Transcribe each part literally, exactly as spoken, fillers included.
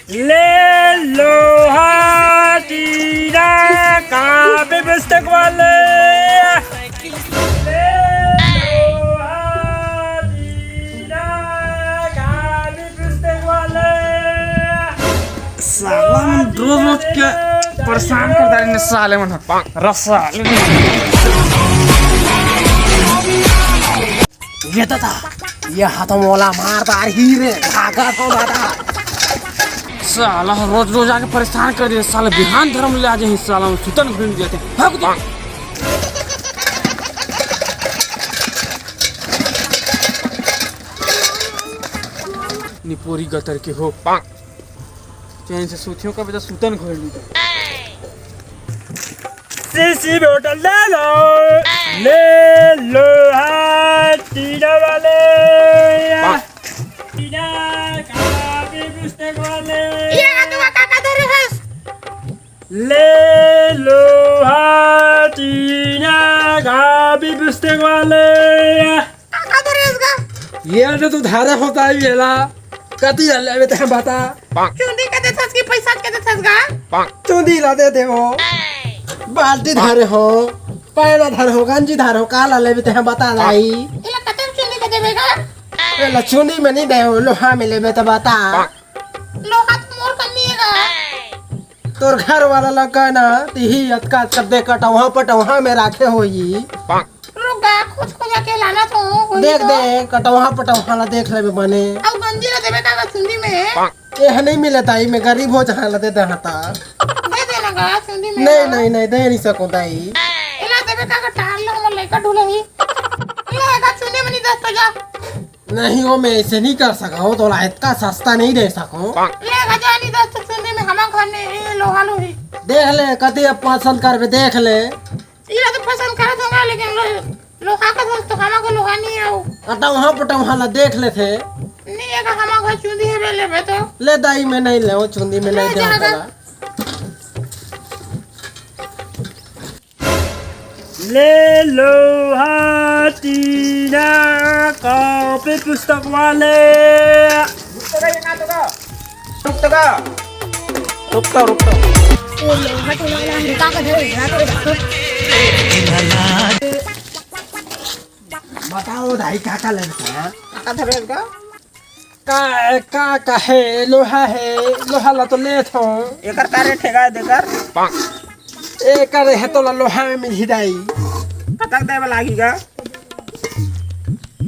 ले लोहा टीना, कापी पुस्तक वाले। ले लोहा टीना, कापी पुस्तक वाले। साला मन रोज रोज के परेशान कर डारे ने साले मन। रसा। ये दादा, ये हाथ मोला मार डारही रे, भागा तो दादा। साला रोज रोज आके परेशान कर दिया साला, बिहान धरम ले आ जाही साला, सुतन घुम जाते। भाग दे। निपोरी गतर के हो। चैन से सुतियों का बेटा सुतन घोर ली। सीसी बोतल ले लो, ले लो, हाँ, टीना वाले, टीना, कापी पुस्तक वाले। ये का तू काका धरे हस? ले लो, हाँ, टीना, कापी पुस्तक वाले। काका धरे हस गा? ये जो तू धारे होता है, ये ला। कती ला लेबे ते बता। चुंदी के देथस कि पैसा के देथस गा? चुंदी ला दे देवो। बाल्टी धरे हो, पैना धरे हो, गंजी धरे हो, का ला लेबे ते बता दाई। एला कतन चुंदी के देबे गा? एला चुंदी में नहीं देवो, लोहा में लेबे ते बता। लोहा तो मोर कन्नी हे गा। तोर घर वाला लगा ना, तिही अतका अतका दे कटौहा पटौहा में राखे होई। रुक गा, खोज खोजा के लाना तो होई देख तो। दे, कटौहा पटौहा ला देख लेबे बने। अउ गंजी ला देबे का गा चुंदी में? एह नहीं मिले दाई, मैं गरीब हो जहाँ ला दे दे हता। दे देना गा चुंदी में। नहीं, नहीं, नहीं, दे नहीं सकूँ दाई। एला देबे का गा टार ला, हमर लइका ढुलही। ले गा चुंदी में नहीं दस तो जा। नहीं हो, मैं ऐसे नहीं कर सका हूँ, तोला इतना सस्ता नहीं दे सकूँ। ले गा जा नहीं दस तो चुंदी में, हमर घर में ये लोहा लोही। देख ले, कती अब पसंद करबे, देख ले। इला तो पसंद करत होगा, लेकिन लो, लोहा का दोस्त तो हमारे को लोहा नहीं है वो। अटौहा पटौहा ला देख लेथे। नहीं है का हमारे घर चुंदी है, ले लेबे तो। ले दाई, मैं नहीं ले, वो चुंदी में ले नहीं दे जाएगा। होता। ले लोहा टीना, कापी पुस्तक वाले। रुक तो गा, ये ना तो गा। रुक तो गा। रुक तो, रुक तो। बताओ दाई, का का लेना है? का धरे का? का, का, का हे? लोहा हे, लोहा ला तो लेत हो। एकर का रेट हे गा, देकर? एकर हे तोला लोहा में मिलही दाई। कतक देवे लागही गा?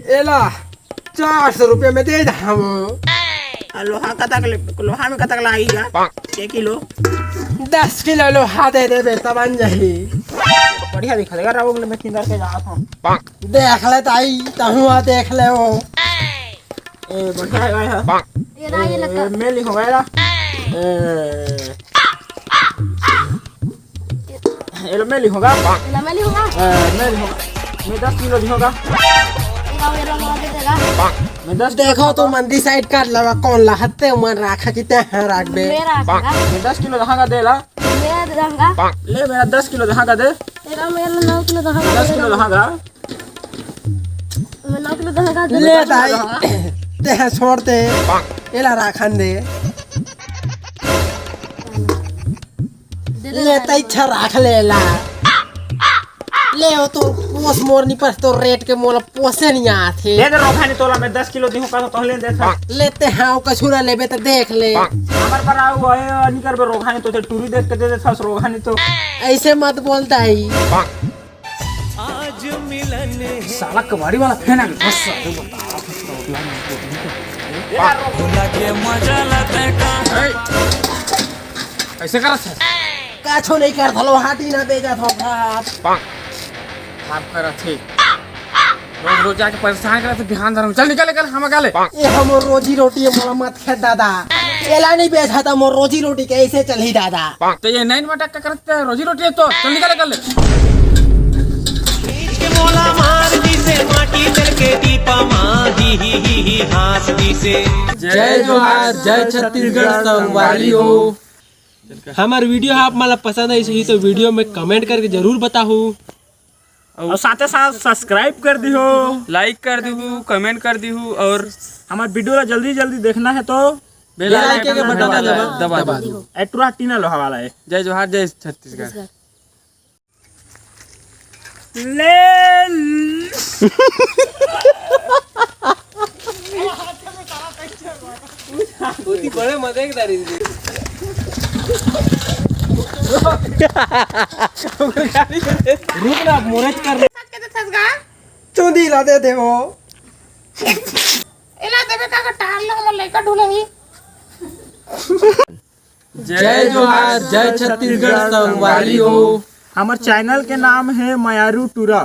एला चार सौ रुपया में दे दहम। आ लोहा कतक ले, लोहा में कतक लागही गा? के किलो? दस किलो लोहा दे देबे, तब बन जाही। बढ़िया दिखा देगा, राउंड में किंदर के जात हूँ। देख ले ताई, तहुआ देख ले वो। ए, बढ़िया है, है। ये रहा, ये लगा। ए, मेली हो गया। ए, ये लो, मेली होगा। ये ला, मेली होगा। ए, मेली होगा। मैं दस किलो दी होगा। ये रहा, ये रहा, ये देगा। मैं दस देखो तो मन डिसाइड कर लवा कौन ला हत्ते मन राखा कि ते हाँ राख बे। मेरा रहा। मैं दस किलो दहागा दे ला। मेरा रहा। ले मेरा दस किलो दहागा दे। ये रहा, मेरा नौ किलो दहागा दे। दस किलो दहागा। मैं नौ किलो दहागा दे। ले दाई, ते छोड़ ते, एला राखन दे। दे दे ले भाई। तै इच्छा राख ले ला। ले वो तो पोस मोर नहीं पर तो रेट के मोला पोसे नहीं आथे। दे दे रोघानी तोला मैं दस किलो दिहूं का तो पहले दे था। लेते हैं वो कछुरा लेबे तो देख ले। हमार पर आओ, ए, नहीं करबे रोघानी तो ते टूरी देख के दे दे था रोघानी तो। ऐसे मत बोलता है। साला कबाड़ी वाला फैन आ गया। बस साले बता। ऐसे कर सर। काछो नहीं कर धलो, हाटी ना बेजा था बाप। आप कर थे। रोज रोज जाके परेशान करत हे, बिहान धरम। चल निकल, निकल, हम गाले। ए हमर रोजी रोटी है, मोला मत खेत दादा। एला नहीं बेचा था, मोर रोजी रोटी कैसे चलही दादा? तो ये नैन मटक का करते हैं, रोजी रोटी है तो चल निकल, निकल। के मोला मार दिसे माटी तेल के दीपा मा ही ही ही ही हास दिसे। जय जोहार, जय छत्तीसगढ़ संगवारी हो। हमार वीडियो आप मन ला पसंद आई सही तो वीडियो में कमेंट करके जरूर बताहू। और साथे साथ सब्सक्राइब कर दिहो। लाइक कर दिहू, कमेंट कर दिहू और हमार वीडियो ला जल्दी जल्दी देखना है तो बेल आइकन के बटन ला दबा, दबा दो। ए टुरा टीना लोहा वाला है। जय जोहार, जय छत्तीसगढ़। ले ओती बड़े मजे के दारी दे। रुक ना, मोरेज कर। चुंदी ला दे दे वो। एला देबे का, का टार लो, हमर लइका ढूलही। जय जोहार, जय छत्तीसगढ़, संगवारी हो। हमर चैनल के नाम है मयारू टूरा।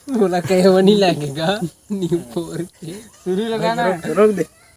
बोला कहे वो नहीं लगेगा। न्यू फोर के। शुरू लगाना है। रोक दे।